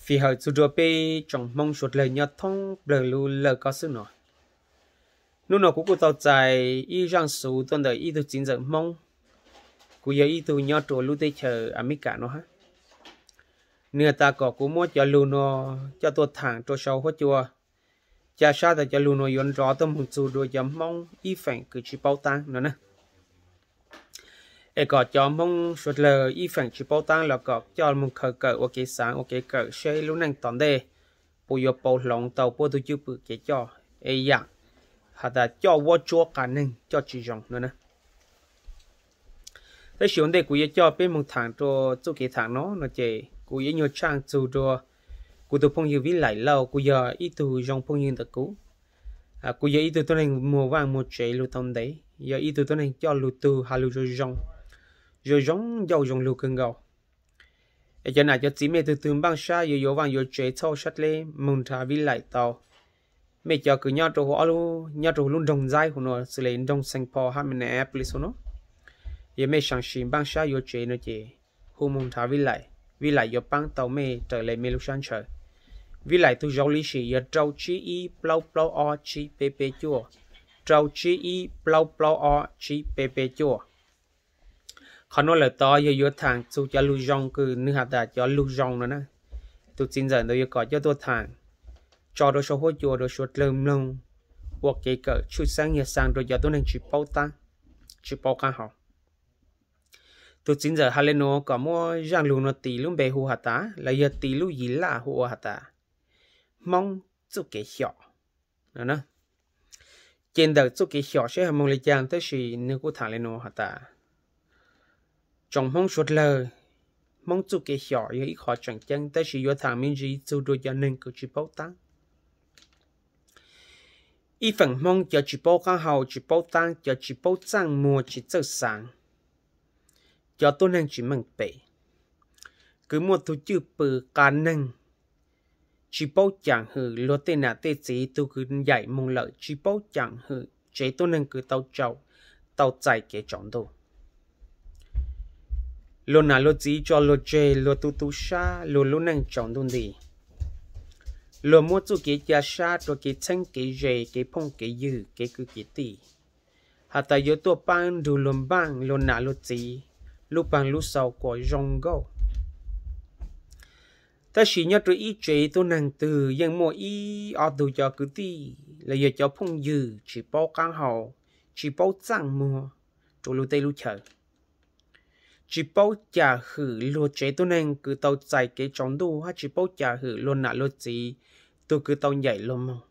Fij hawm txug rua peb tsoom Hmoob suav dlawg nyob thoob plawg lub lawj koob xwb no. Nub no kuv kuj tau txais ib zaaj xuv tuaj ntawm ib tug txiv ntxawm Hmoob, kuj yog ib tug nyob rua lub teb chaws Amelikas no hab. Nwg has tas kom kuv muab cov lug no coj tuaj thaam rua sau huab cua, ca sab tas cov lug no yuav nrov tuaj moog txug rua cov Hmoob ib feem kws tsi paub taab no na. Es kom cov Hmoob suav dlawg ib feem tsi paub taab los kom coj moog khaws kawm ua kev xaav ua kev kawm seb lub neej tom ntej puas yuav pauv hloov tau puab tug cwj pwm kev coj, es yaam has tas coj vuab tsuab qas neeg coj tsi zoo no na. Tab sis ua ntej kuv yuav coj peb moog thaam rua txuj kev thaam no no ces kuv yuav nyuag tshaaj txug rua kuv tug phooj ywg Vib Laim Lauj, kuj yog ib tug zoo phooj ywg ntawm kuv. Kuj yog ib tug tuab neeg muag vaaj muag tsev lug tau ntev, yog ib tug tuab neeg coj lug tug has lug zoo zoo, zoo zoo ncauj zoo lug kawg nkaus. Es cov nam cov txiv mej tug twg npaaj sab yuav yuav vaaj yuav tsev txhob sab dleb moog nrhav Vib Laim tau. Mej cov kws nyob rua huv ob lub, nyob rua huv lub nroog ntxaib huv no xws le nroog Saint Paul hab Minneapolis huv no, yog mej saam sim npaaj sab yuav tsev no ces hu moog nrhav Vib Laim, Vib Laim yuav paab tau mej raws le mej lub sab ntshaw. Vib Laim tug zauv le sim yog rau tsib ib plaub plaub ob tsib peb peb cuaj, rau tsib ib plaub plaub ob tsib peb peb cuaj. Qhov nuav lawm tod yog yuav thaam txug cov lug zoo kws nwg has tas cov lug zoo no na. Tug txiv ntxawm ntawd yuav kom coj tuaj thaam tso rua sau huab cua rua suav dlawg mloog ua kev kawm tshwj xeeb yog xaa rua cov tuab neeg tsi paub taab, tsi paub qaab hau. Tug txiv ntxawm has le nuav kom muab zaaj lug no tis lub npe hu has tas, los yog tis lub yim laj hu ua has tas Hmoob txuj kev xyom. Ces ntawm txuj kev xyom seb ho moog le caag, tab sis nwg kuj thaam le nuav has tas tsoom Hmoob suav dlawg, Hmoob txuj kev xyom yog ib qhov tseem ceeb, tab sis yuav thaam me ntsis txug rua cov neeg kws tsi paub taab. Ib feem Hmoob cov tsi paub qaab hau, tsi paub taab, cov tsi paub txaaj muag, tsi txawj xaav, cov tuab neeg tsi meej pem, kws muaj tug cwj pwm qas neeg, tsi paub caam hwm luag tej nam tej txiv tug kws nyaim moog lawm, tsi paub caam hwm tsev tuab neeg kws tau tsaus, tau txais kev tsaus ntuj. Luag nam luag txiv tso luag tseg, luag tu tu sab, luag lub neej tsaus ntuj nti. Luag muab txuj kev ca sab rua kev txheeb kev ze, kev phooj kev ywg, kev kwv kev tij, has tas yuav tuaj paab nrug luag npaaj luag nam luag txiv lub paag lub xaus kuas zoo nkauj. Tab sis nyob rua ib tsev tuab neeg twg yeej muaj ib ob tug cov kwv tij los yog cov phooj ywg tsi paub qaab hau, tsi paub txaaj muag rua luag tej lub chaw, tsi paub caam hwm luag tsev tuab neeg kws tau txais kev tsaus ntuj, hab tsi paub caam hwm luag nam luag txiv tug kws tau nyaim luag moog.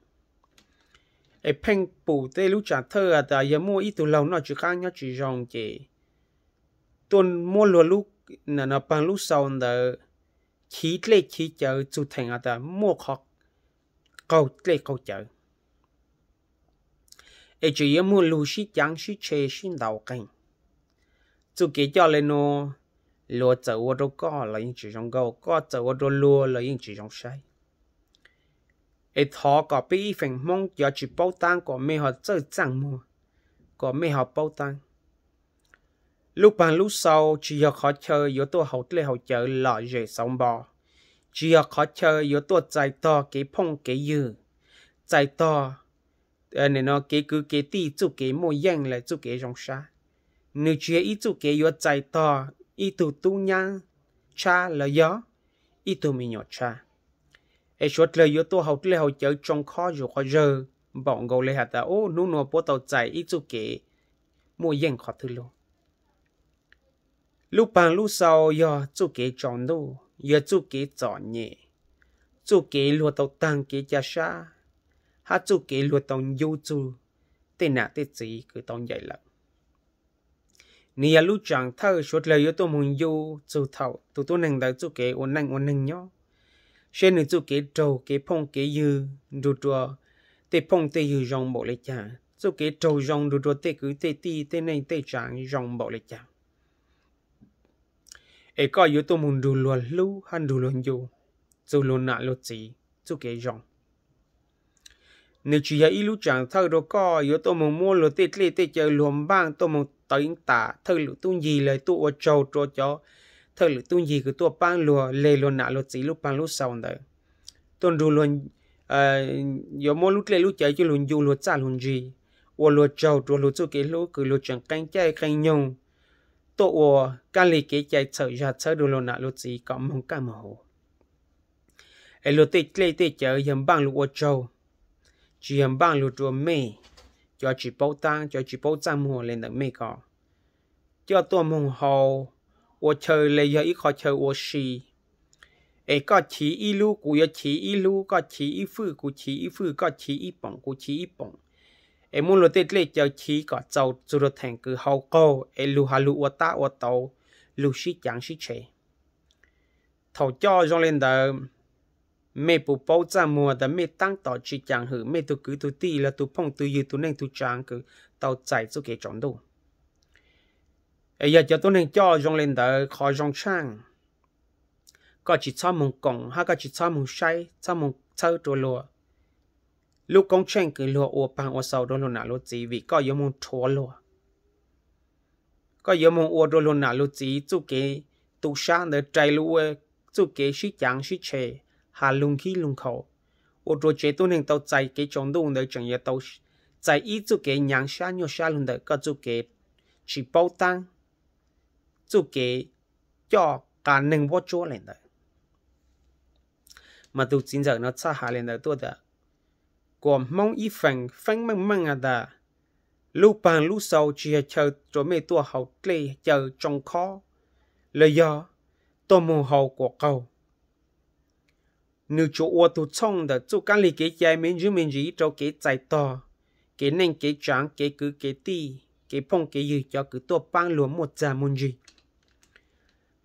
Es pheej pum tej lub tsaam thawj has tas yog muaj ib tug laug noj tsi qaab nyob tsi zoo ces tuaj muab luag lub, paag lub xaus ntawd chiv dlej chiv cawv txug theem has tas muaj qhov qaug dlej qaug cawv. Es tseem yuav muaj lug sib caav sib tshe sib ntaus qeej. Txuj kev coj le nuav, luag txawm ua rua koj los yeej tsi zoo nkauj, koj txawm ua rua luag los yeej tsi zoo saib. Es thov kom peb ib feem Hmoob cov tsi paub taab kom mej ho txawj txaaj muag, kom mej ho paub taab. Lub paag lub xaus tsi yog qhov chaw yuav tuaj haus dlej haus cawv lom zem xauv npo, tsi yog qhov chaw yuav tuaj txais tog kev phooj kev ywg, txais tog kev kwv kev tij txuj kev muaj yeej los txuj kev zoo sab. Nws tsi yog ib txuj kev yuav txais tog ib tug tub nyab tshab los yog ib tug me nyuam tshab. Es suav dlawg yuav tuaj haus dlej haus cawv tsoo khob zuj quas zawg npaum nkaus le has tas ub hnub nua puab tau txais ib txuj kev muaj yeej qhov twg lug. Lub paag lub xaus yog txuj kev tsaus ntuj, yog txuj kev txom nyem, txuj kev luag tau taag kev ca sab, hab txuj kev luag tau ncu txug tej nam tej txiv kws tau ncaim lawm. Nws yog lub tsaam thawj suav dlawg yuav tuaj moog ncu txug thaum tug tuab neeg ntawd txuj kev ua neej ua neeg nyob, seb nws txuj kev raug kev phooj kev ywg nrug rua tej phooj tej ywg zoo npaum le caag, txuj kev raug zoo nrug rua tej kwv tej tij tej neej tej tsaav zoo npaum le caag. Es koj yuav tuaj moog nrug luag hlub hab nrug luag ncu txug luag nam luag txiv txuj kev zoo. Nws tsi yog ib lub tsaam thawj rua koj yuav tuaj moog muab luag tej dlej tej cawv luag npaaj tuaj moog tawv tas thawj lwm tub ncig lawm tuaj ua tsaug rua cov thawj lwm tub ncig kws tuaj paab luag, leg luag nam luag txiv lub paag lub xaus ntawd, tuaj nrug luag, yuav muab lub dlej lub cawv coj lug ncu luag txaj luag ntsig, ua luag tsaug rua luag txuj kev hlub kws luag tseem qee caij qee nyoog tuaj ua kab lig kev cai txhawm zag txhawb rua luag nam luag txiv kom moog kaj moog huv. Es luag tej dlej tej cawv yog npaaj lug ua tsaug, tsi yog npaaj lug rua mej cov tsi paub taab, cov tsi paub txaj muag le ntawm mej ko. Coj tuaj moog haus, ua chaw le yog ib qho chaw ua si. Es koj chiv ib lub kuv yuav chiv ib lub, koj chiv ib fwj kuv chiv ib fwj, koj chiv ib poom kuv chiv ib poom. Es muab luag tej dlej cawv chiv kom txaus txug rua theem kws haus qaug es lug has lug ua tab ua tauv, lug sib caav sib tshev. Thaum coj zoo le ntawd, mej puas paub txaj muag tas mej taab tom tsi caam hwm mej tug kwv tug tij los tug phooj tug ywg tug neej tug tsaav kws tau txais txuj kev tsaus ntuj? Es yog cov tuab neeg coj zoo le ntawd, qhov zoo tshaaj, koj tsi txhob moog koom hab koj tsi txhob moog saib, txhob moog txhawb rua luag lub koob tsheej kws luag ua paag ua xaus rua luag nam luag txiv, vim koj yuav moog rhuav luag. Koj yuav moog ua rua luag nam luag txiv txuj kev tu sab ntawd rais lug ua txuj kev sib caav sib tshev, has lug nkhib lug nkhaus, ua rua tsev tuab neeg tau txais kev tsaus ntuj ntawd tseem yuav tau txais ib txuj kev nyaav sab nyuaj sab lug ntawm koj txuj kev tsi paub taab, txuj kev coj qas neeg vuab tsuab le ntawd. Mas tug txiv ntxawm no txhaj has le ntawd tuaj tas, kuas Hmoob ib feem feeb meej meej has tas, lub paag lub xaus tsi yog chaw rua mej tuaj haus dlej cawv tsoo khob, los yog tuaj moog haus kuas qaug. Nwg tsuas ua tug txhooj ntawm txuj kaab lig kev cai me ntsis me ntsis rua kev txais tog kev neej kev tsaav, kev kwv kev tij, kev phooj kev ywg, cov kws tuaj paab luag muaj txag muaj ntsig.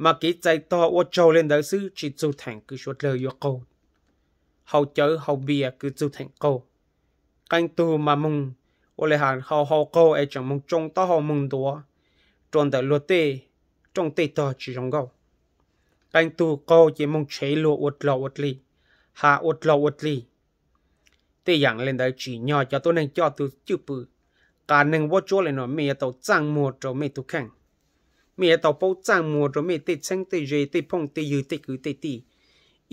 Mas kev txais tog ua tsaug le ntawd xwb tsi txug theem kws suav dlawg yuav qaug, haus cawv haus npias kws txug theem qaug. Qee tug mas moog ua le has haus haus qaug es tseem moog tsoo taub hau moog ntuav rua ntawm luag tej rooj tej tog tsi zoo nkauj. Qee tug qaug ces moog tshev luag ua dlog ua dlig, has ua dlog ua dlig. Tej yaam le ntawd tsim nyog cov tuab neeg coj tug cwj pwm qas neeg vuab tsuab le nuav, mej yuav tau txaaj muag rua mej tug kheej. Mej yuav tau paub txaaj muag rua mej tej txheeb tej ze, tej phooj tej ywg, tej kwv tej tij.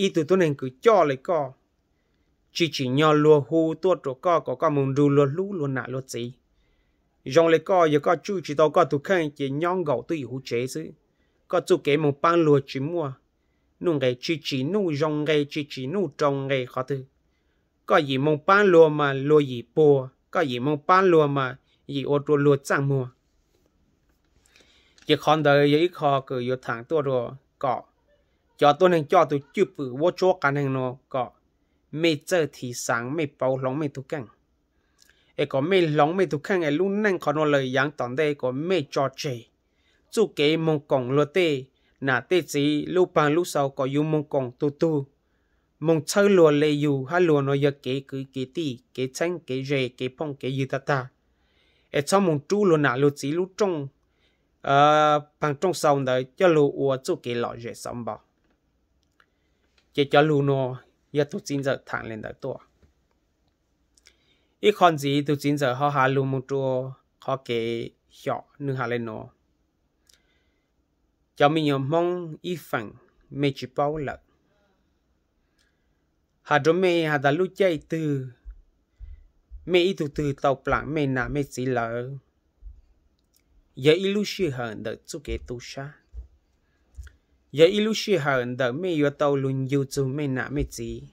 Ib tug tuab neeg kws coj le koj, tsi tsim nyog luag hu tuaj rua koj kom koj moog nrug luag hlub luag nam luag txiv. Zoo le koj, yog koj tswj tsi tau koj tug kheej ces nyob nkaum twj ywm huv tsev xwb. Koj txuj kev moog paab luag tsi muaj nuj nqe, tsi tsim nuj zoo nqe, tsi tsim nuj rau nqe qhov twg. Koj yim moog paab luag mas luag yim puag, koj yim moog paab luag mas yim ua rua luag txaaj muag. Ces qhov ntawd yog ib qho kws yuav thaam tuaj rua kom cov tuab neeg coj tug cwj pwm vuab tsuab qas neeg nuav kom mej txawj thim xaav, mej pauv hloov mej tug kheej. Es kom mej hloov mej tug kheej es lub neej qhov nuav lawm yaav tom ntej kom mej tso tseg txuj kev moog koom luag tej nam tej txiv lub paag lub xaus kom yug moog koom tug tug, moog txhawb luag le yug hab luag nuav yog kev kwv kev tij, kev txheeb kev ze, kev phooj kev ywg tag tag. Es txhob moog rub luag nam luag txiv lub rooj, paag rooj xaus ntawd coj lug ua txuj kev lom zem xauv npo. Ces cov lug nuav yog tug txiv ntxawm thaam le ntawd tuaj. Ib qho ntxiv tug txiv ntxawm ho has lug moog rua qhov kev xyom, nwg has le nuav: Cov me nyuam Hmoob ib feem, mej tsi paub lawm. Has rua mej has tas lub caij twg mej ib tug twg tau plaam mej nam mej txiv lawm, yog ib lub sij hawm ntawm txuj kev tu sab, yog ib lub sij hawm ntawm mej yuav tau lug ncu txug mej nam mej txiv,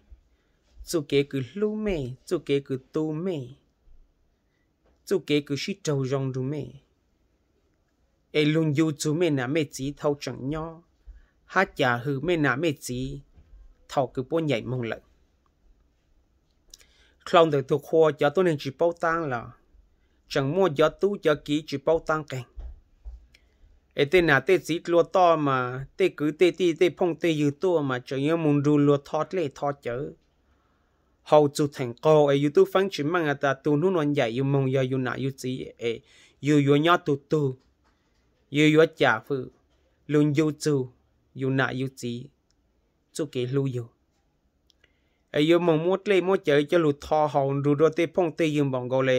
txuj kev kws hlub mej, txuj kev kws tu mej, txuj kev kws sib raug zoo nrug mej, es lug ncu txug mej nam mej txiv thaum tseem nyob, hab cam hwm mej nam mej txiv thaum kws puab nyaim moog lawm. Dlhau ntawm tug qhua cov tuab neeg tsi paub taab los tseem muaj cov tub cov kiv tsi paub taab qeeg. Es tej nam tej txiv dlua toj mas tej kwv tej tij tej phooj tej ywg tuaj mas tseem yuav moog nrug luag tho dlej tho cawv, haus txug theem qaug es yug tub feeb tsi meej has tas tug hnub nuav nyaim yug moog yog yug nam yug txiv es yug yuav nyob tug tug, yug yuav cam hwm lug ncu txug yug nam yug txiv txuj kev hlub yug. Es yuav moog muab dlej muab cawv coj lug tho haus nrug rua tej phooj tej ywg npaum nkaus le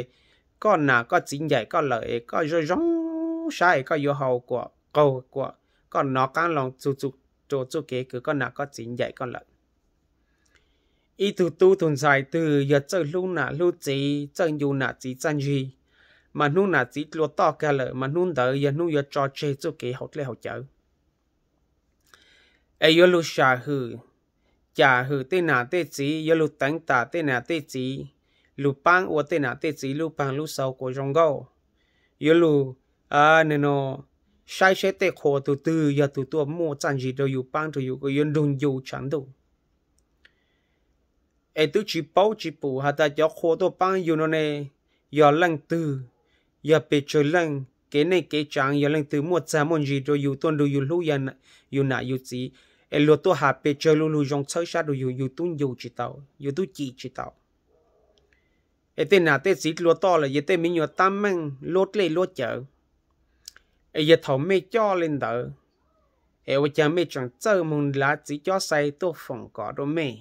koj nam koj txiv nyaim koj lawm es koj zoo zoo sab es koj yuav haus kuam qaug kuam koj nov qaab loo txug txug rua txuj kev kws koj nam koj txiv ncaim koj lawm. Ib tug tub tug ntxhais twg yog txawj hlub nam hlub txiv, txawj ncu nam txiv txaj ntsig, mas hnub nam txiv dlua toj kag lawm mas hnub ntawd yog hnub yuav tso tseg txuj kev haus dlej haus cawv. Es yuav lug sam hwm, cam hwm tej nam tej txiv, yuav lug teev tam tej nam tej txiv, lug paab ua tej nam tej txiv lub paag lub xau kuas zoo nkauj. Yuav lug, nwg nua, saib seb tej qhua tug twg yog tug tuaj muaj txaj ntsig rua yug, paab rua yug, kuas yuav nrug ncu tshav ntuj. Es twb tsi paub tsi pum has tas cov qhua tuaj paab yug nua ne, yog leej twg, yog pes tsawg leej, kev neej kev tsaav, yog leej twg muaj txag muaj ntsig rua yug, tuaj nrug yug hlub, yug nam yug txiv, es luag tuaj has pes tsawg lu lug zoo txhawb sab rua yug, yug tub ncu tsi tau, yug tub ci tsi tau. Es tej nam tej txiv dlua toj lawm, yog tej me nyuam tab meej luab dlej luab cawv. Es yog thaum mej coj le ntawd, es ua caag mej tseem txawj moog nrug txiv cob xais tuaj foom kom rua mej?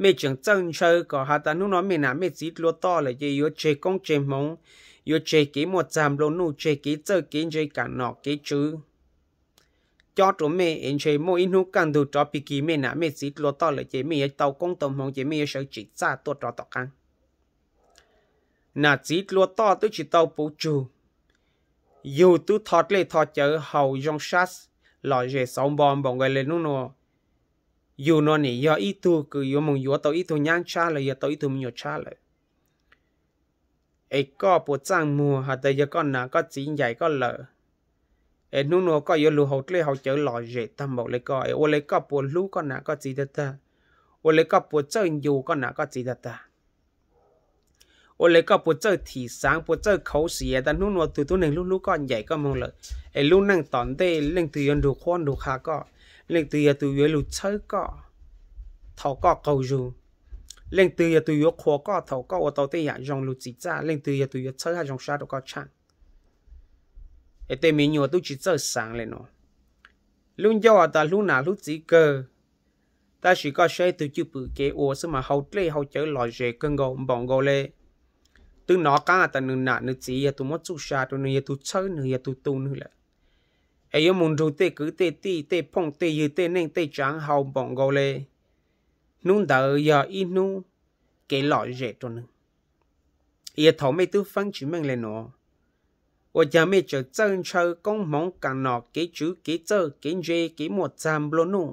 Mej tseem txawj ntshaw kom has tas hnub nua mej nam mej txiv dlua toj lawm ces yuav tseg koob tseg hmoov, yuav tseg kev muaj txag nplua nuj, tseg kev txawj kev ntse, kam nom kev tswv cob rua mej, es ntshe muaj ib hnub kaj ntug rov pig kig mej nam mej txiv dlua toj lawm ces mej yuav tau koob tau hmoov ces mej yuav sawv tsim txaj tuaj rov tom qaab. Nam txiv dlua toj twb tsi tau puv tsug, yug tub tho dlej tho cawv haus zoo sab lom zem xauv npo npaum nkaus le hnub nua. Yug nua nim yog ib tug kws yuav moog yuav tau ib tug nyab tshab los yog tau ib tug me nyuam tshab lawm. Es koj puas txaj muag has tas yog koj nam koj txiv ncaim koj lawm, es hnub nua koj yuav lug haus dlej haus cawv lom zem taag npaum le koj, es ua le koj puas hlub koj nam koj txiv tag tag? Ua le koj puas txawj ncu koj nam koj txiv tag tag? Ua le koj puas txawj thim xaav, puas txawj khuv xim tas hnub nua tug tub neeg hlub hlub koj ncaim koj moog lawm, es lub neej tom ntej leej twg yuav nrug qhuab nrug qha koj? Leej twg yog tug yuav lug txhawb koj thaum koj qaug zug? Leej twg yog tug yuav qhuas koj thaum koj ua tau tej yaam zoo lug txim txaj? Leej twg yog tug yuav txhawb hab zoo sab rua koj tshaaj? Es tej me nyuam tub tsi txawj xaav le nua. Lub ncauj has tas hlub nam hlub txiv kawg, tab sis koj saib tug cwj pwm kev ua xwb mas haus dlej haus cawv lom zem kawg nkaus npaum nkaus le twb nov qaab tas nwg nam nwg txiv yog tug muab txuj sa rua nwg, yog tug txhawb nwg, yog tug tu nwg lawm. Es yuav moog nrug tej kwv tej tij, tej phooj tej ywg, tej neej tej tsaav haus npaum nkaus le hnub ntawd yog ib hnub kev lom zem rua nwg. Yog thaum mej tub feeb tsis meej le nuav, ua caag mej tseem txawj ntshaw koob hmoov, kaam nom, kev tswv, kev txawj kev ntse, kev muaj txag nplua nuj?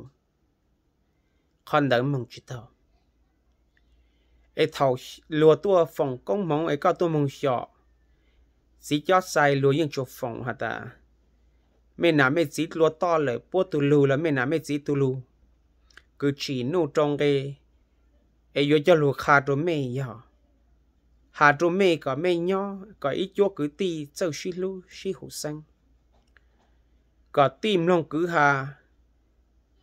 Qhov ntawd moog tsis taug. Es thaum luag tuaj foom koob hmoov es koj tuaj moog xyom txiv cob xais, luag yeej tsuas foom has tas mej nam mej txiv dlua toj lawm, puab tug lug los mej nam mej txiv tug lug, kwv tsim nuj rau nqe, es yuav coj lug qha rua mej, yog has rua mej kom mej nyob kom ib cuab kwv tij txawj sib hlub sib hum xeeb, kom tij mloog kwv has,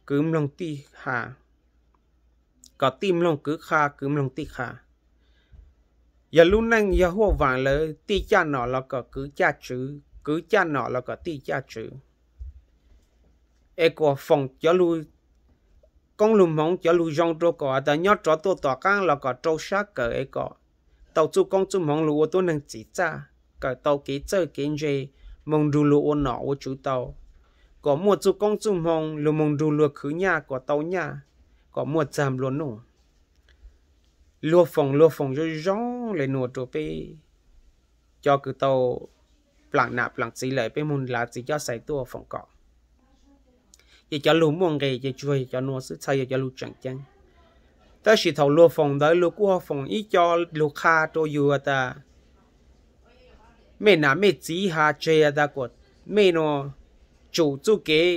kwv mloog tij has, kom tij mloog kwv qha, kwv mloog tij qha. Yog lub neej yog huaj vaam lawm, tij caj nom los kom kwv caj tswv, kwv caj nom los kom tij caj tswv. Es kom foom cov lug koob lug hmoov, cov lug zoo rua kom tas nyob rov tuaj tom qaab los kom rau sab kawm, es kom tau txuj koob txuj hmoov lug ua tuab neeg txim txaj, kawm tau kev txawj kev ntse, moog nrug luag ua nom ua tswv tau, kom muaj txuj koob txuj hmoov lug moog nrug luag khwv nyaj kom tau nyaj, kom muaj txag nplua nuj. Luag foom, luag foom zoo zoo le nuav rua peb cov kws tau plaam nam plaam txiv lawm, peb moog nrug txiv cob xais tuaj foom kom. Ces cov lug muaj nqe ces tsuas yog cov nuav xwb, txhaj yog cov lug tseem ceeb. Tab sis thaum luag foom ntawd luag kuj ho foom ib co lug qha rua yug tas mej nam mej txiv has tseg tas kom mej nuav tsum txuj kev,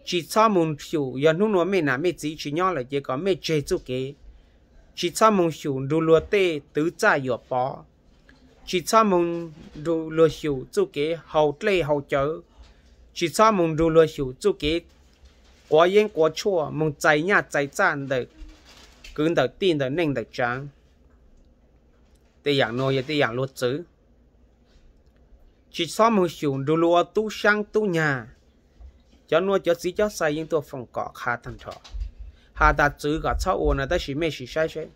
tsis txhob moog xyum, yog hnub nuav mej nam mej txiv tsis nyob lawm ces kom mej tseg txuj kev, tsis txhob moog xyum nrug luag tej twv txaj yuam pov, tsis txhob moog nrug luag xyum txuj kev haus dlej haus cawv, tsis txhob moog nrug luag xyum txuj kev quav yeeb quav tshuaj, moog txais nyaj txais txaj ntawm kwv ntawm tij ntawm neej ntawm tsaav. Tej yaam nuav yog tej yaam luag txwv. Tsis txhob moog xyum nrug luag ua tub saab tub nyag. Cov nuav cov txiv cob xais yeej tuaj foom kom qha taag nrho. Has tas txwv kom txhob ua no, tab sis mej sim saib seb,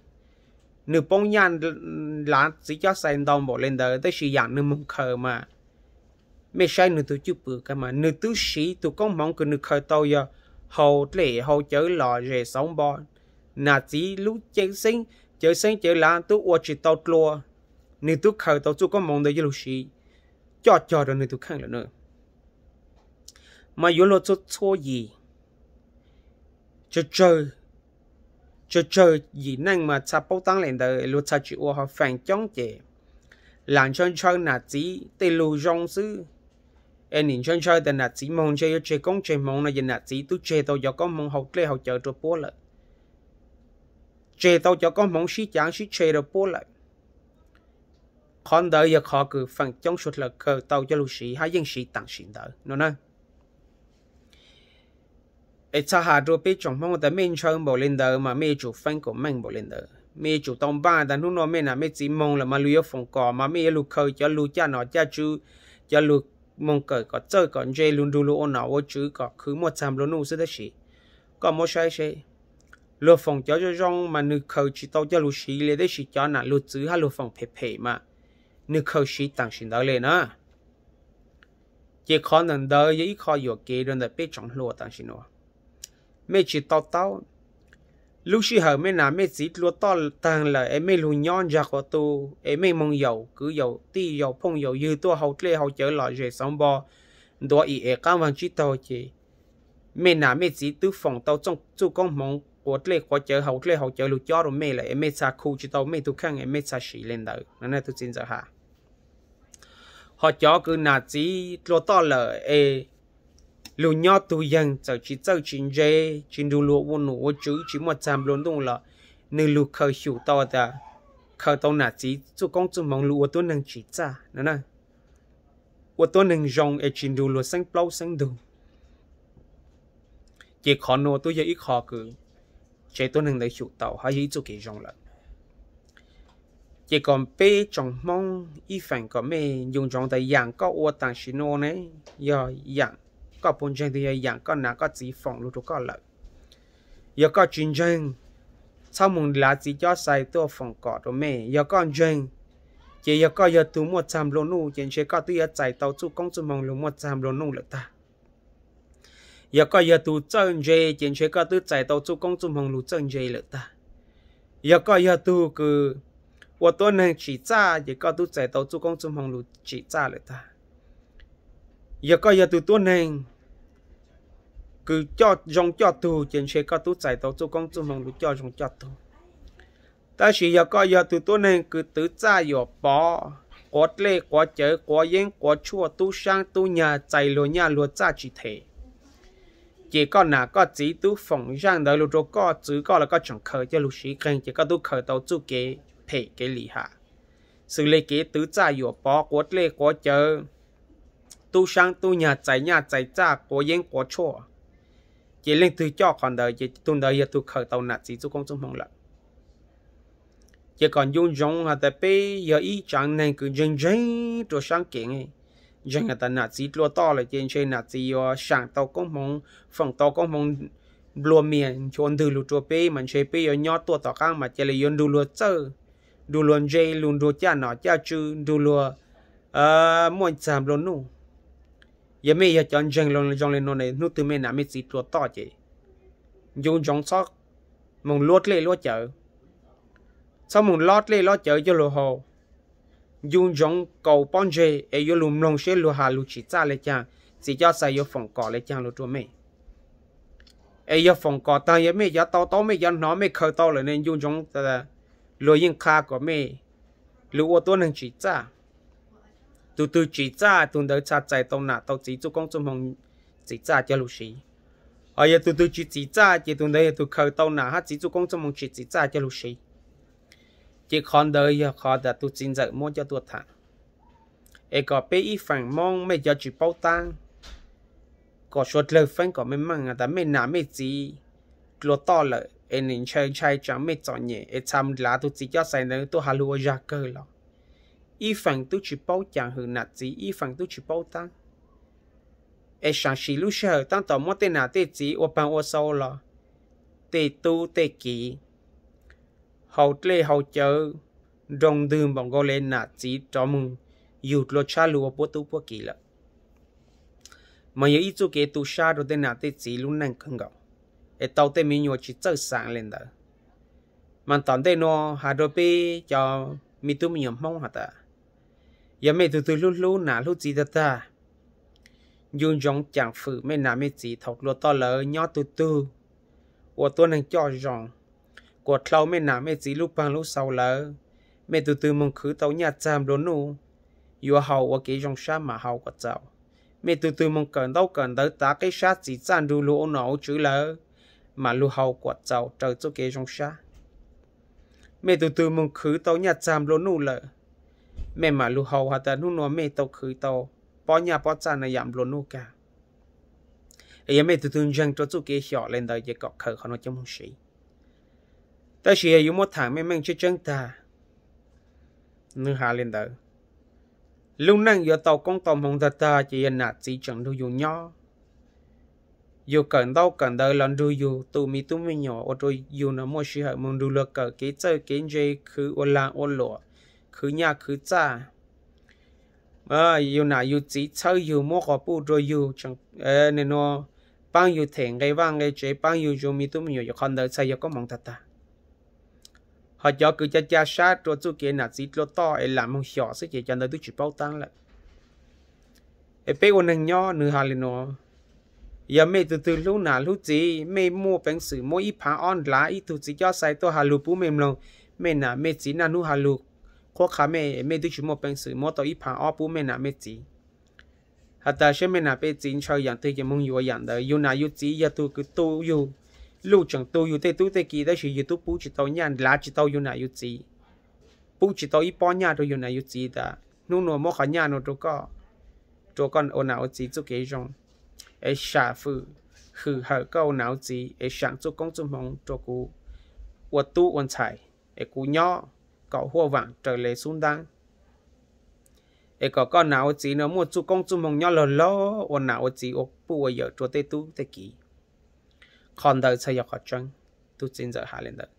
nwg poob nyaj nrug txiv cob xais ntau npaum le ntawd, tab sis yaam nwg moog khaws mas Mej saib nwg tug cwj pwm kag mas nwg tub siv tug koob hmoov kws nwg khaws tau yog haus dlej haus cawv lom zem xauv npo, nam txiv lub cawv xeeb, cawv xeeb cawv lav tub ua tsis tau dlua, nwg tub khaws tau txuj koob hmoov ntawd coj lug siv coj cog rua nwg tug kheej lawm na. Mas yuav luag txhua txhua yim, tsawg tsawg yim neej mas txha paub taab le ntawd, luag txha tsis ua, ho feem coob ces lam ntshaw ntshaw nam txiv tej lug zoo xwb. Es nim ntshaw ntshaw tas nam txiv moog ntshe yuav tseg koob tseg hmoov no ces nam txiv tub tseg tau cov koob hmoov haus dlej haus cawv rua puab lawm, tseg tau cov koob hmoov sib caav sib tshe rua puab lawm. Qhov ntawd yog qhov kws feem coob suav dlawg khaws tau coj lug siv hab yeej siv taam sim ntawd no na. Es txhaj has rua peb tsoom Hmoob tas mej ntshaw npaum le ntawd mas mej yuav tsum feeb kuas meej npaum le ntawd, mej yuav tsum tau npaaj tas hnub nuav mej nam mej txiv moog lawm mas lug yuav foom kom mas mej yuav lug khaws cov lug caj nom caj tswv, cov lug moog kawm kom txawj kom ntse, lug nrug luag ua nom ua tswv kom khwv muaj txag nplua nuj xwb. Tab sis koj muab saib seb, luag foom cov zoo zoo mas nwg khaws tsis tau coj lug siv le, tab sis cov nam lug txwv hab luag foom phem phem mas nwg khaws siv taam sim ntawd le na. Ces qhov ntawm ntawd yog ib qho yuam kev rua ntawm peb tsoom hluas taam sim nuav. Mej tsis to taub, lub sij hawm mej nam mej txiv dlua toj taag lawm es mej lug nyob ntsag quas tu, es mej moog yaum kwv yaum tij yaum phooj yaum ywg tuaj haus dlej haus cawv lom zem xauv npo, ntuav ib es qaab vaag tsib taug ces mej nam mej txiv twb foom tau txuj koob hmoov quav dlej quav cawv haus dlej haus cawv lug cob rua mej lawm es mej txha khu tsis tau mej tug kheej es mej txha siv le ntawd no, tug txiv ntxawm has. Ho cov kws nam txiv dlua toj lawm es lug nyob tug yeeg txawm tsis txawj tsis ntse, tsis nrug luag ua nom ua tswv, tsis muaj txag nplua nuj los nwg lug khaws xyum tau tas khaws tau nam txiv txuj koob txuj hmoov lug ua tuab neeg tsim txaj no, ua tuab neeg zoo es tsis nrug luag xeeb plaub xeeb ntug. Ces qhov nuav tub yog ib qho kws tsev tuab neeg ntawd xyum tau hab yog ib txuj kev zoo lawm. Ces kom peb tsoom Hmoob ib feem kom mej ncu ntsoov tas yaam koj ua taam sim nuav ne, yog yaam koj puas ntseeg tug, yog yaam koj nam koj txiv foom lug rua koj lawm. Yog koj tsis ntseeg, txhob moog lav txiv cob xais tuaj foom kom rua mej. Yog koj ntseeg, ces yog koj yog tug muaj txag nplua nuj ces ntshe koj twb yuav txais tau txuj koob txuj hmoov lug muaj txag nplua nuj lawm tag. Yog koj yog tug txawj ntse ces ntshe koj twb txais tau txuj koob txuj hmoov lug txawj ntse lawm tag. Yog koj yog tug kws ua tuab neeg tsim txaj ces koj twb txais tau txuj koob txuj hmoov lug tsim txaj lawm tag. Yog koj yog tug tuab neeg kws coj zoo coj tug ces ntshe koj twb txais tau txuj koob txuj hmoov lug coj zoo coj tug. Tab sis yog koj yog tug tuab neeg kws twv txaj yuam pov, quav dlej quav cawv, quav yeeb quav tshuaj, tub saab tub nyag, txais luag nyaj luag txaj tsis them, ces koj nam koj txiv twb foom zaaj ntawd lug rua koj, txwv koj los koj tseem khaws coj lug siv qeeg ces koj twb khaws tau txuj kev phem kev lim ham. Xws le kev twv txaj yuam pov, quav dlej quav cawv, tub saab tub nyag, txais nyaj txais txaj, quav yeeb quav tshuaj, ces leej twg coj qhov ntawd ces tug ntawd yog tug khaws tau nam txiv txuj koob txuj hmoov lawm. Ces kom ncu ntsoov has tas peb yog ib tsaav neeg kws ntseeg ntseeg rua saab kev, ntseeg has tas nam txiv dlua toj lawm ces ntshe nam txiv yuav saam tau koob hmoov, foom tau koob hmoov nplua mias nchua ntwg lug rua peb mas ntshe peb yuav nyob tuaj tom qaab mas ca le yuav nrug luag txawj, nrug luag ntse, lug nrug caj nom caj tswv, nrug luag muaj txag nplua nuj. Yog mej yog cov ntseeg zoo le nuav ne, hnub twg mej nam mej txiv dlua toj ces ncu ntsoov txhob moog luab dlej luab cawv, txhob moog lob dlej lob cawv coj lug haus. Ncu ntsoov kaus pob ntseg es yuav lug mloog seb luag has lug tsim txaj le caag, txiv cob xais yuav foom kom le caag lug rua mej. Es yog foom kom taag yog mej cov tau taub mej cov hnov mej khaws tau lawm ne, ncu ntsoov luag yeej qha kom mej lug ua tuab neeg tsim txaj. Tug twg tsim txaj tug ntawd txha txais tau nam tau txiv txuj koob txuj hmoov tsim txaj coj lug siv. Ho yog tug twg tsis tsim txaj ces tug ntawd yog tug khaws tau nam hab txiv txuj koob txuj hmoov tsis tsim txaj coj lug siv. Ces qhov ntawd yog qhov tas tug txiv ntxawm muab coj tuaj tham, es kom peb ib feem Moob mej cov tsis paub taab, kom suav dlawg feeb kom mej meej tas mej nam mej txiv dlua toj lawm es nim ntshai ntshai tsaam mej txom nyem es txha lav tug txiv cob xais ntawd tuaj has lug ua zag kawg los ib feem tub tsis paub caam hwm nam txiv, ib feem tub tsis paub taab. Es saam sim lub sij hawm taab tom muab tej nam tej txiv ua paag ua xau los tej tub tej kiv haus dlej haus cawv nroo ntwg npaum nkaus le nam txiv rov moog yug dlua tshab lug ua puab tub puab kiv lawm. mas yog ib txuj kev tu sab rau tej nam tej txiv lub neej kawg nkaus, es tau tej me nyuam tsis txawj xaav li ntawd. Mas tom ntej nuav has rau peb cov me tub me nyuam Hmoob has tas, yog mej tug twg hlub hlub nam hlub txiv tag tag, ncu ntsoov caam fwm mej nam mej txiv thaum dlua toj lawm nyob tug tug, ua tuab neeg coj zoo, kuas dlhau mej nam mej txiv lub paag lub xaus lawm, mej tug twg moog khwv tau nyaj txag nplua nuj, yuav haus ua kev zoo sab mas haus kuas txaus. Mej tug twg moog kawm ntaub kawm ntawv tav qeb sab txim txaj nrug luag ua nom ua tswv lawm, mas lug haus kuas txaus raws txuj kev zoo sab. Mej tug twg moog khwv tau nyaj txag nplua nuj lawm, mej mam lug haus has tas hnub nuav mej tau khwv tau pob nyaj pob txaj na yam nplua nuj kag. Es yog mej tug twg ntseeg rua txuj kev xyom le ntawd ces kom khaws qhov nuav coj moog siv. Tab sis yog yuav muab thaam meej meej tseeb tseeb tag, nwg has le ntawd, lub neej yuav tau koob tau hmoov tag tag ces yog nam txiv tseem nrug yug nyob, yug kawm ntaub kawm ntawv los nrug yug tu me tub me nyuam ua rua yug no muaj sij hawm moog nrug luag kawm kev txawj kev ntse, khwv ua lag ua luam, khwv nyaj khwv txaj. Yug nam yug txiv txhawb yug muab quas puj rua yug, paab yug them nqe vaj nqe tsev, paab yug zoo me tub me nyuam, yog qhov ntawd txhaj yog koob hmoov tag tag. Ho cov kws ca ca sab rua txuj kev nam txiv dlua toj es lam moog xyom xwb ces cov ntawd twb tsis paub taab lawm. Es peb ua neeg nyob nwg has le nuav, yog mej tug twg hlub nam hlub txiv, mej muaj peev xwm muab ib phaav ob ndlav ib tug txiv cob xais tuaj has lug pub mej mloog, mej nam mej txiv naj nub has lug qhuab qha mej, mej twb tsis muaj peev xwm muab tau ib phaav ob pub mej nam mej txiv. Has tas saib mej nam mej txiv ntshaw yaam twg ces moog yuav yaam ntawd. Yug nam yug txiv yog tug kws tu yug, luj tseem tu yug tej tub tej ki tab sis yug tub pub tsis tau nyaj, ndlav tsis tau yug nam yug txiv, pub tsis tau ib pob nyaj rua yug nam yug txiv tas hnub nuav muab qhov nyaj nuav rua koj, rua koj ua nam ua txiv txuj kev zoo, es sam fwm hwm hawm koj ua nam ua txiv es saam txuj koob txuj hmoov rua kuv ua tub ua ntxhais, es kuv nyob kom huaj vaam raws le xub ntaab, es kom koj nam ua txiv nuav muaj txuj koob txuj hmoov nyob laug laug ua nam ua txiv ua puj ua yawm rua tej tub tej ki. Qhov ntawd txhaj yog qhov tseeb, tug txiv ntxawm has le ntawd.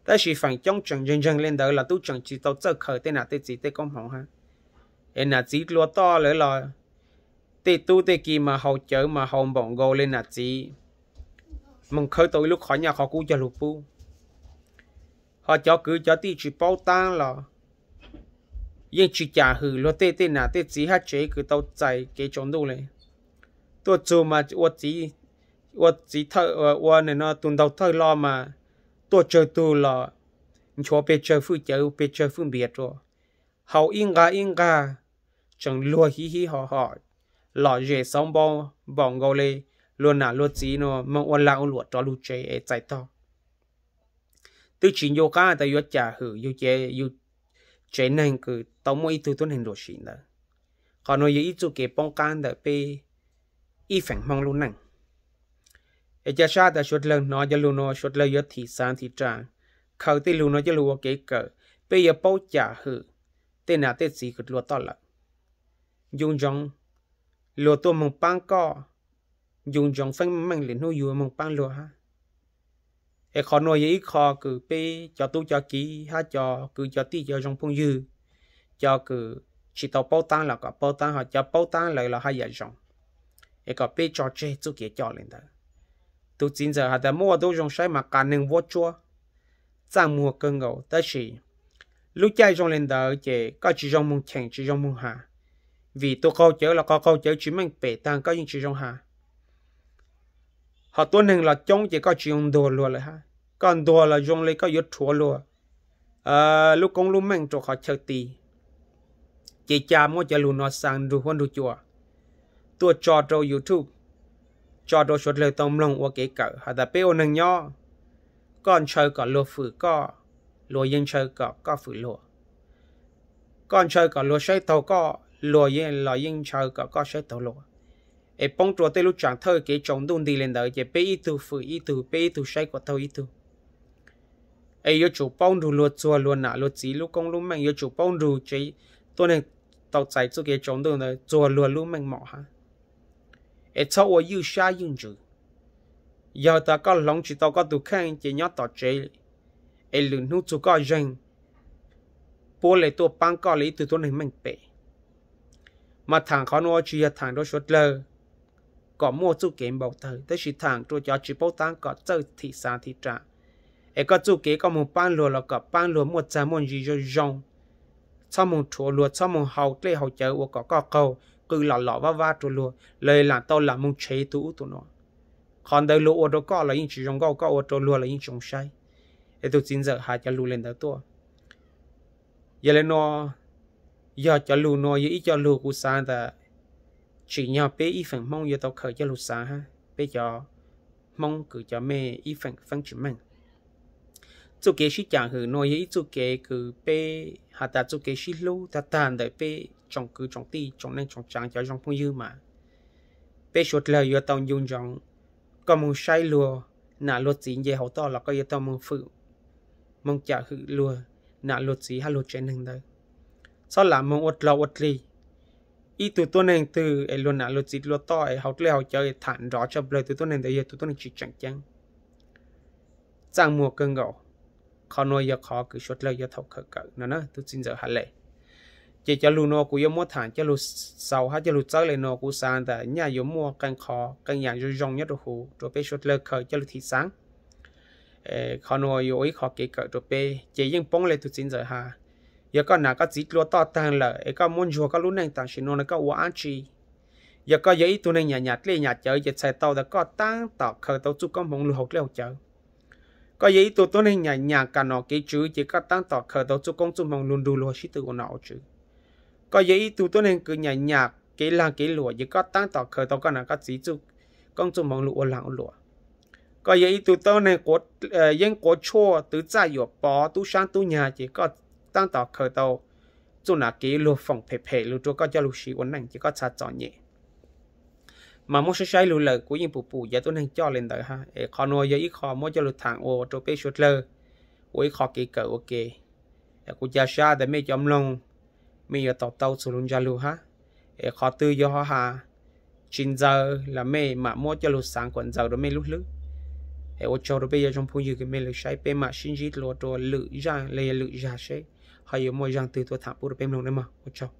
Tab sis feem coob tseem ntseeg ntseeg le ntawd los tub tseem tsis tau txawj khaws tej nam tej txiv tej koob hmoov hab. Es nam txiv dlua toj lawm los tej tub tej ki mas haus cawv mas haus npaum nkaus le nam txiv moog khawb tau ib lub qhov nyaj qhov kub coj lug pub. Ho cov kwv cov tij tsis paub taab los yeej tsis cam hwm luag tej tej nam tej txiv hab tsev kws tau txais kev tsaus ntuj le. Tuaj txug mas ua txiv, ua txiv thawj, ua tus ntaug thawj lo mas tuaj tsawg tug los nchuav pes tsawg fwj cawv pes tsawg fwj npias rua, haus ib nqag ib nqag, tseem luag hiv hiv hom hom, lom zem xauv npau npaum nkaus le luag nam luag txiv nuav moog ua lag ua luam rov lug tsev es txais tog. Twb tsis ncu qaab tas yuav cam hwm yug ces yug tsev neeg kws tau muaj ib tug tuab neeg nruam sim ntawd. Qhov nuav yog ib txuj kev poob qaab ntawm peb ib feem Hmoob lub neej. Es ca sab tas suav dlawg hnov cov lug nuav suav dlawg yuav thim xaav thim raam, khaws tej lug nuav coj lug ua kev kawm, peb yuav paub cam hwm tej nam tej txiv kws dlua toj lawm. Ncu ntsoov luag tuaj moog paab koj, ncu ntsoov feeb meej lwm hnub yug moog paab luag hab. Es qhov nuav yog ib qho kws peb cov tub cov kiv hab cov kwv cov tij cov zoo phooj ywg, cov kws tsis tau paub taab los kom paub taab, ho cov paub taab lawm los haj yam zoo. Es kom peb tso tseg txuj kev coj le ntawd. Tus txiv ntxawm has tas muab ua tub zoo saib mas qas neeg vuab tsuab, txaj muag kawg nkaus, tab sis lub caij zoo le ntawd ces koj tsis zoo moog cheem tsis zoo moog has, vim tus qaug cawv los qhov qaug cawv tsis meej pem taag koj yeej tsis zoo has. Ho tuab neeg los coob ces koj tsis zoo ntuag luag lawm hab, koj ntuag los zoo le koj yuav rhuav luag lub koob lub meej rua qhov chaw ti. Ces ca muab cov lug nuav xaa nrug huab nrug cua tuaj tso rau YouTube, tso rau suav dlawg tau mloog ua kev kawm has tas peb ua neeg nyob, koj ntshaw kom luag fwm koj, luag yeej ntshaw kom koj fwm luag. Koj ntshaw kom luag saib taug koj, luag los yeej ntshaw kom koj saib taug luag. Es poob rua tej lub tsaam thawj kev tsaus ntuj nti le ntawd ces peb ib tug fwm ib tug, peb ib tug saib kuas taug ib tug. Es yuav tsum paub nrug luag txuag luag nam luag txiv lub koob lub meej, yuav tsum paub nrug tsev tuab neeg tau txais txuj kev tsaus ntuj ntawd txuag luag lub meej mom hab. Es txhob ua ywj sab ywj ntsws. Yog tas koj hloov tsis tau koj tus kheej ces nyob tom tsev, es lwm hnub txug koj zeeg, puab le tuaj paab koj le ib tug tuab neeg meej pem. Mas thaam qhov nuav tsis yog thaam rua suav dlawg, kom muaj txuj kev npau taws, tab sis tham rua cov tsis paub taab kom txawj thim xaav thim raam. Es koj txuj kev koj moog paab luag los kom paab luag muaj txag muaj ntsis zoo zoo. Txhob moog rhuav luag, txhob moog hau dlej hau cawv ua kom koj qaug, qw lom lom vab vab rua luag, luag lam tau lam moog tshev tug ub tug no. Qhov ntawd luag ua rua koj los yeej tsis zoo nkauj, koj ua rua luag los yeej tsis zoo saib. Es tug txiv ntxawm has cov lug le ntawd tuaj. Yog le nuav, yog cov lug nuav yog ib co lug kuv xaav tas tsim nyog peb ib feem Hmoob yuav tau khaws coj lug xaav hab peb cov Hmoob kws cov mej ib feem feeb tsis meej. Txuj kev sib caam hwm nuav yog ib txuj kev kws peb has tas txuj kev sib hlub tag tag ntawm peb tsoom kwv tsoom tij tsoom neej tsoom tsaav cov zoo phooj ywg mas peb suav dlawg yuav tau ncu ntsoov. Koj moog saib luag nam luag txiv nce hauv toj los koj yuav tau moog fwm, moog caam hwm luag nam luag txiv hab luag tsev neeg ntawd. Txhob lam moog ua dlog ua dlig. Ib tug tuab neeg twg es luag nam luag txiv dlua toj es hau dlej hau cawv es tham nrov tshaj plawg, tug tuab neeg ntawd yog tug tuab neeg tsis tseem ceeb, txaaj muag kawg nkaus. Qhov nuav yog qhov kws suav dlawg yuav tau khaws kawm no na, tug txiv ntxawm has le. Ces cov lug nuav kuv yuav muab tham coj lug xaus hab coj lug txawb le nuav, kuv xaav tas nyaj yuav muaj qee qhov qee yaam zoo zoo nyob rua huv rua peb suav dlawg khaws coj lug thim xaav. Qhov nuav yuav ua ib qhov kev kawm rua peb. Ces yeej poob le tug txiv ntxawm has, yog koj nam koj txiv dlua toj taag lawm es koj muab ntsuag koj lub neej tam sim nuav no koj ua dlaab tsi? Yog koj yog ib tug neeg nyam nyam dlej nyam cawv ces txhais tau tas koj taab tom khaws tau txuj koob hmoov lug hau dlej hau cawv. Koj yog ib tug tuab neeg nyam nyam kam nom kev tswv ces koj taab tom khaws tau txuj koob txuj hmoov lug nrug luag sib tw ua nom ua tswv. Koj yog ib tug tuab neeg kws nyam nyam kev laag kev luam ces koj taab tom khaws tau koj nam koj txiv txuj koob txuj hmoov lug ua laag ua luam. Koj yog ib tug tuab neeg yeeb quav tshuaj twv txaj yuam pov tub saab tub nyag ces koj taab tom khaws tau txuj nam kev luag foom phem phem lug rua koj coj lug siv ua neej ces koj txha txom nyem. Mas muab saib saib lug lawm kuv yeej pum pum cov tuab neeg coj le ntawd hab. Es qhov nuav yog ib qho muab coj lug tham ua rua peb suav dlawg ua ib qho kev kawm ua ke. Kuv ca sab tas mej cov mloog, mej yuav tau tau txug lug ntsa lug hab. Es qhov twg yog ho has tsis ntxaws los mej mam muab coj lug xaav kuas ntxaws rua mej lub hlwb. Es ua tsaug rua peb cov zoo phooj ywg kws mej lug saib, peb mam sib ntsib dlua rua lwm zaaj le lwm zag seb ho yuav muaj zaaj twg tuaj tham pub rua peb mloog nawb mog. Ua tsaug.